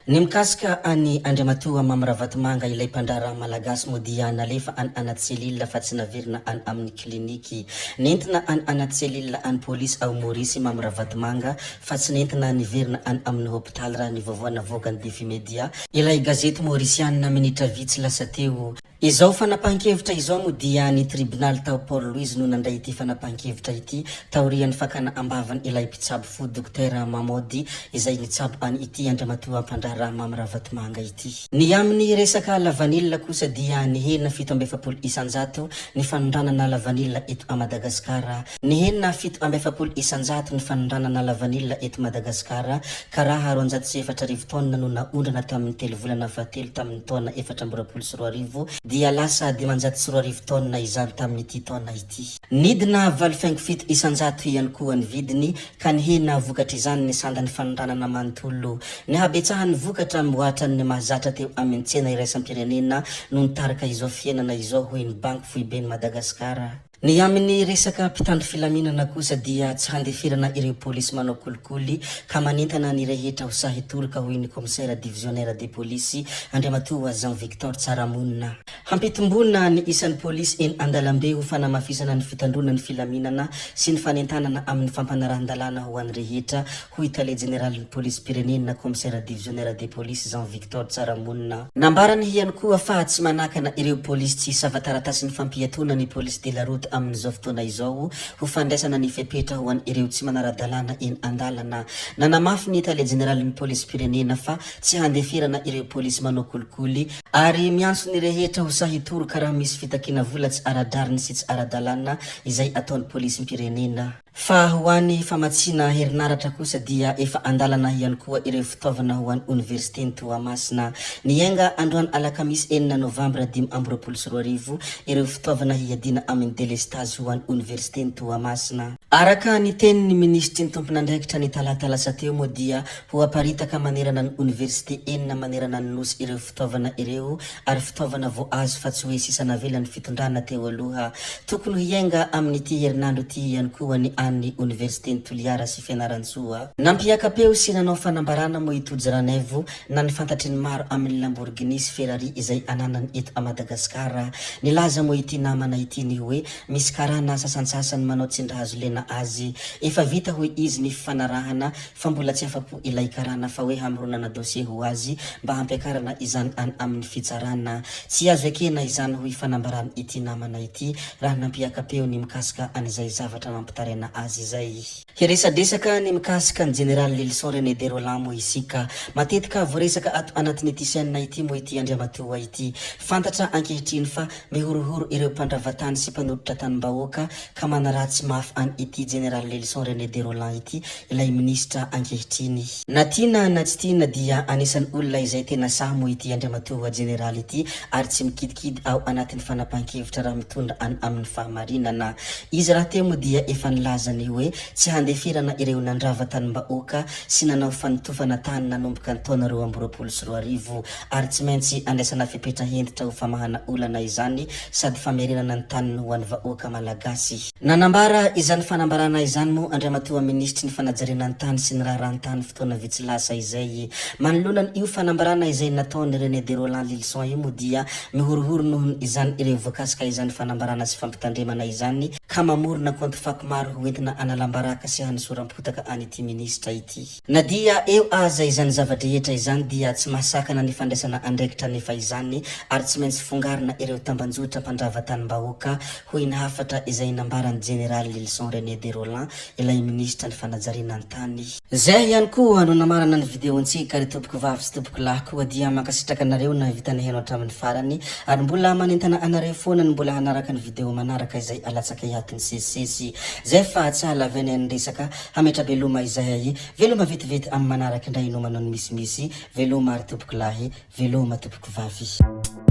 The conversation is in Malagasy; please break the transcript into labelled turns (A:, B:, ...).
A: Ny mikasika an'i Andriamatoa Mamy Ravatomanga ilay mpandraharaha malagasy moa dia nalefa any anaty cellule fa tsy naverina any amin'ny clinique. Nentina any anaty cellule any polisy ao Maurice i Mamy Ravatomanga fa tsy nentina niverina any amin'ny hopitaly raha ny vaovao navoakan'ny Défi Media, ilay gazety maorisianina minitra vitsy lasa teo. Izao fanapahan-kevitra izao moa dia ny tribonaly tao Port Louis no nandray ity fanapahan-kevitra ity taorian'ny fakana am-bavany ilay mpitsabo fo Dokotera Mamody izay nitsabo an ity Andriamatoa mpandraharaha Mamy Ravatomanga ity. Ny amin'ny resaka lavanila kosa dia nihena 47 isan-jato ny fanondranana lavanila eto a Madagasikara. Nihena 47% ny fanondranana lavanila eto Madagasikara ka raha 4200 taonina no naondrana tamin'ny telo volana fahatelo tamin'ny taona 2024 dia lasa 2500 taonina izany tamin'ity taona ity. Nidina 8,7% ihany koa ny vidiny ka nihena vokatr'izany ny sandan'ny fanondranana manontolo. Ny habetsahan'ny vokatra mihoatra ny mahazatra teo amin'ny tsena iraisam-pirenena no nitarika izao fihenana izao hoy ny Banky Foiben'i Madagasikara. Ny amin'ny resaka mpitandro filaminana kosa dia tsy handeferana ireo polisy manao kolikoly ka manentana ny rehetra ho sahy hitoroka hoy ny commissaire divisionnaire de police Andriamatoa Jean Victor Tsaramonina. Hampitomboana ny isan'ny polisy eny an-dalambe ho fanamafisana ny fitandroana ny filaminana sy ny fanentanana amin'ny fampanarahan-dalàna ho an'ny rehetra hoy tale jeneralin'ny polisim-pirenena commissaire divisionnaire de police Jean Victor Tsaramonina. Nambarany ihany koa fa tsy manakana ireo polisy tsy hisava taratasin'ny fampiatoana ny police de la route amin'izao fotoana izao ho fandraisana ny fepetra ho an'ireo tsy manara-dalàna eny an-dalana. Nanamafy ny tale jeneralin'ny polisim-pirenena fa tsy handeferana ireo polisy manao kolikoly ary miantso ny rehetra ho sahy hitoroka raha misy fitakiana vola tsy ara-drariny sy tsy ara-dalàna izay ataon'ny polisim-pirenena. Fa ho an'ny famatsiana herinaratra kosa dia efa an-dalana ihany koa ireo fitaovana ho an'ny oniversiten'i Toamasina. Niainga androany alakamisy enina novambra 2025 ireo fitaovana hiadiana amin'ny delestazy ho an'ny oniversiten'i Toamasina. Araka ny tenin'ny minisitry ny tompon'andraikitra ny talata lasa teo moa dia ho aparitaka manerana ny oniversite enina manerana ny Nosy ireo fitaovana ireo ary fitaovana vao azo fa tsy hoe sisa navelan'ny fitondrana teo aloha. Tokony hiainga amin'ity herinandro ity ihany koa ny an'ny oniversiten'i Toliara sy Fianarantsoa. Nampiaka-peo sy nanao fanambarana moa i Tojo Ranaivo na ny fantatry ny maro amin'ny Lamborghini sy Ferrari izay ananany eto a Madagasikara. Nilaza moa ity namana ity ny hoe misy karana sasantsasany manao tsindrihazo lena azy. Efa vita hoy izy ny fifanarahana fa mbola tsy afa-po ilay karana fa hoe hamoronana dossier ho azy mba hampiakarana izany any amin'ny fitsarana. Tsy azo ekena izany hoy fanambaran ity namana ity raha nampiaka-peo ny mikasika an'izay zavatra mampitaraina azy izay. Hiresadresaka ny mikasika ny Jeneraly Lylison René de Rolland moa isika. Matetika voaresaka ato anatin'ity chaîne ity moa ity Andriamatoa ity. Fantatra ankehitriny fa mihorohoro ireo mpandrava tany sy mpanolotra tanim-bahoaka ka manaratsy mafy an ity Jeneraly Lylison René de Rolland ity ilay minisitra ankehitriny. Na tiana na tsy tiana dia anisan'ny olona izay tena sahy moa ity Andriamatoa Jeneraly ity ary tsy mikidikidy ao anatin'ny fanapahan-kevitra raha mitondra any amin'ny fahamarinana. Izy rahateo moa dia efa nilaza ny hoe tsy handeferana ireo nandrava tanim-bahoaka sy nanao fanotofana tany nanomboka ny taona 2022 ary tsy maintsy andraisana fepetra hentitra ho famahana olana izany sady famerenana ny taniny ho an'ny vahoaka Malagasy. Nanambara izany fanambarana izany moa Andriamatoa Minisitry ny Fanajariana ny Tany sy ny Raharahan-tany fotoana vitsy lasa izay. Manoloana io fanambarana izay nataon'i René de Rolland Lylison io moa dia mihorohoro nohon izany ireo voakasika izany fanambarana sy fampitandremana izany ka mamorona kaonty fako maro ho entina analam-baraka sy hanosoram-potaka an'ity minisitra ity. Na dia eo aza izany zava-drehetra izany dia tsy mahasakana ny fandraisana andraikitra anefa izany ary tsy maintsy fongarina ireo tambanjotra mpandrava tanim-bahoaka, hoy ny hafatra izay nambaran'ny Jeneraly Lylison René de Rolland, ilay minisitra ny fanajariana ny tany. Zay ihany koa no namarana ny video-ntsika ry tompoko vavy sy tompoko lahy koa dia mankasitraka anareo nahavita nihaino hatramin'ny farany ary mbola manentana anareo foana ny mbola hanaraka ny video manaraka izay alatsakay ato misesisesy. Zay fa tsy hahalavianay ny resaka Hametra-beloma izahay. Veloma vetivety amin'ny manaraka indray no manao ny misimisy. Veloma ry tompokolahy, veloma tompokovavy.